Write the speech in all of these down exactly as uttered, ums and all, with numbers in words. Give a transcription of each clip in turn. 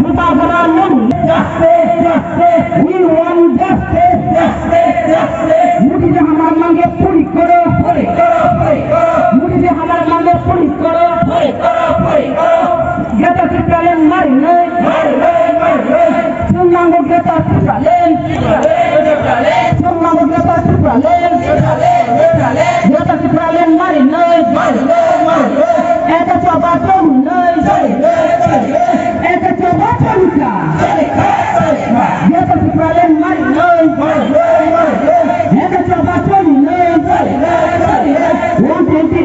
Bubagra nwng. Justice, justice. We want justice, justice, justice. Modi ji hamara mange puri koro, puri koro, puri koro. Modi ji hamara mange puri koro, puri koro, puri koro. Greater Tipraland marinai. Marinai, marinai. Chwng nango Greater Tipraland. Tipraland, Tipraland. Chwng nango Greater Tipraland. Tipraland, Tipraland. Greater Tipraland marinai. Marinai, marinai. Eka choba choninai. Choninai, choninai. Eka choba chonikha. Chonikha, chonikha. Greater Tipraland marinai. Marinai, marinai. Eka choba choninai. Choninai, choninai. One twenty,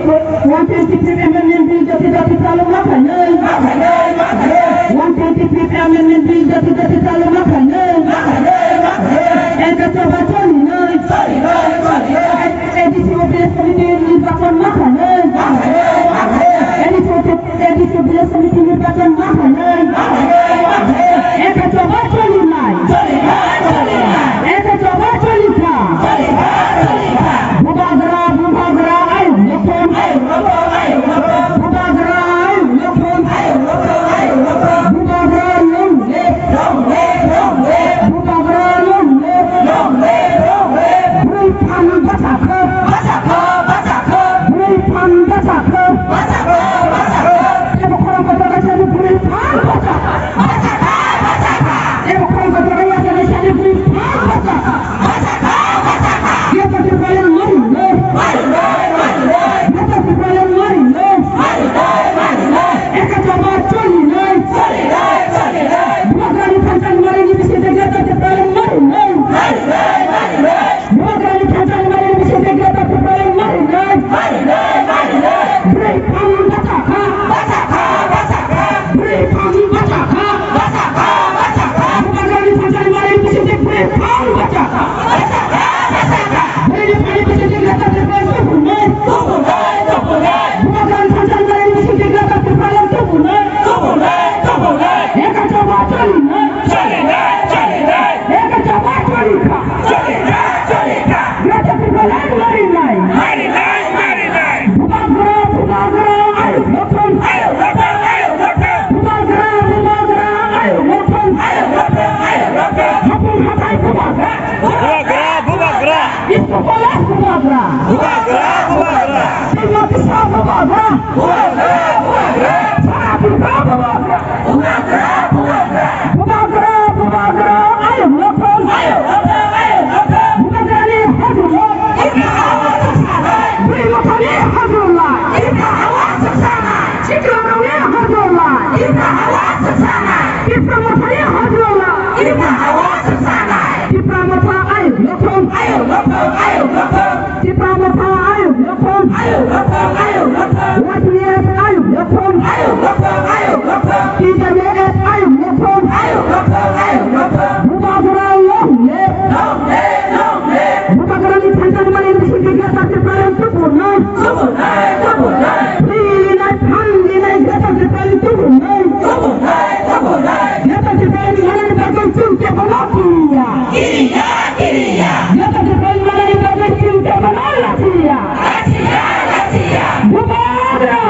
one twenty-fifth Amendment Bill jati jati chalu ma khainai. Ma khainai, ma khainai. One twenty-fifth Amendment Bill jati jati chalu ma khainai. Ma khainai, ma khainai. Eka choba choninai. Choninai, choninai. A D C O village committee nirbachon ma khainai. Ma khainai, ma khainai. A D C O, A D C O village committee nirbachon ma khainai. Ma khainai, ma khainai. Eka choba choninai. Choninai, choninai. Eka choba chonikha. Chonikha, chonikha. Bubagra, Bubagra, ayung lokhon. Ayung lokhon, ayung lokhon. Bubagra, ayung lokhon. Ayung lokhon, ayung lokhon. Bubagra, long live. Long live, long live. Bubagra, long live. Long live, long live. Bwrwi phan bwsakho. Bwsakho, bwsakho. Bwrwi phan bwsakho. Bwsakho, bwsakho. Tebo khorang kotor kaisa bwrwi phan bwsakho. Bwsakho, bwsakho. Tebo khorang kotor kaisa bwrwi phan bwsakho. Bwsakha, bwsakha. Greater Tipraland marinai. Marinai, marinai. Greater Tipraland marinai. Marinai, marinai. Eka choba choninai. Choninai, choninai. Bubagrani thansa ni marini bisingtwi Greater Tipraland marinai. Marinai, marinai. Bubagrani thansa ni marini bisingtwi Greater Tipraland marinai. Marinai, marinai. Bwrwi phan bwsakha. Bwsakha, bwsakha. Bwrwi phan bwsakha. Bwsakha, bwsakha. Bubagrani thansa ni marini bisingtwi bwrwi phan bwsakha. Bwsakha, bwsakha. Bwrwi phan ni bisingtwi Greater Tipraland tubunai. Tubunai, tubunai. Bubagrani thansa ni marini bisingtwi Greater Tipraland tubunai. Tubunai, tubunai. Eka choba choninai. Choninai, choninai. Eka choba chonikha. Chonikha, chonikha. Greater Tipraland marinai. Marinai, marinai. Bubagra, Bubagra, ayung lokhon. Ayung lokhon, ayung lokhon. Bubagra, Bubagra, ayung lokhon. Ayung lokhon, ayung lokhon. Hapung hathai Bubagra. Bubagra, Bubagra. School college Bubagra. Bubagra, Bubagra. Srimati Shah Bubagra. Bubagra, Bubagra. Sara Durga Bubagra. Bubagra, Bubagra. Bubagra, Bubagra, ayung lokhon. Ayung lokhon, ayung lokhon. Bubagrani hajrulai. Ika hawa chuksanai. Bwrwi mothani hajrulai. Ika hawa chuksanai. Siklorokni hajrulai. Ika hawa chuksanai. Tipra mothani hajrulai. Ika hawa chuksanai. Tipra motha ayung lokhon. Ayung lokhon, ayung lokhon. Tipra motha ayung lokhon. Ayung lokhon, ayung lokhon. Y P F ayung lokhon. Ayung lokhon, ayung lokhon. T W F ayung lokhon. Ayung lokhon, ayung lokhon. Bubagra long live. Long live, long live. Bubagrani thansa ni marini bisingtwi Greater Tipraland tubunai. Tubunai, tubunai. Bwrwi rinai, phan rinai Greater Tipraland tubunai. Tubunai, tubunai. Greater Tipraland manani bagwi chwng kebono kiriya. Kiriya, kiriya. Greater Tipraland manani bagwi chwng kebono lachiya. Lachiya, lachiya. Bubagra.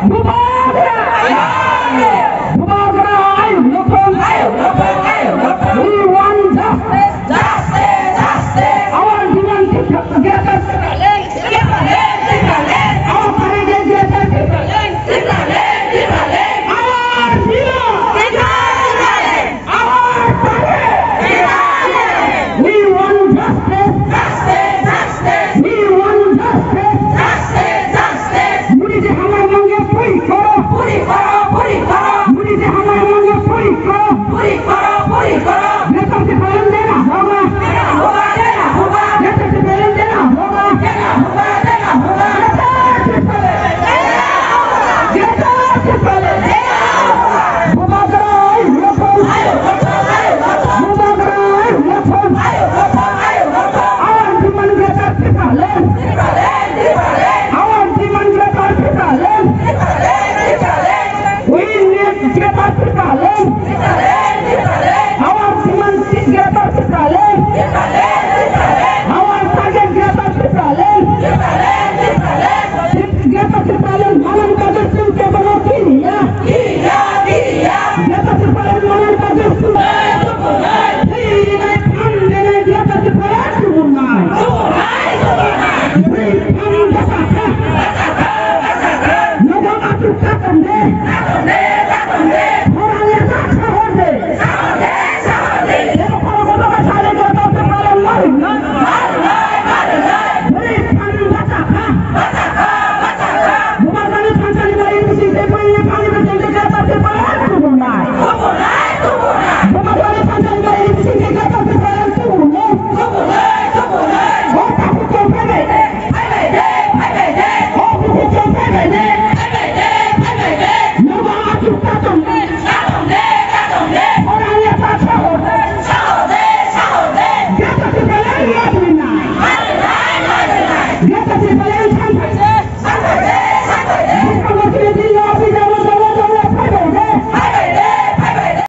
Bubagra. Bubagra. Ayung lokhon. Ayung lokhon, ayung lokhon. We want justice. Justice, justice. Our demand is greater. Our demand is greater. Our demand. Our target! We want justice! Justice! Justice! We want justice! Justice! Justice! Modi ji hamara mange puri koro!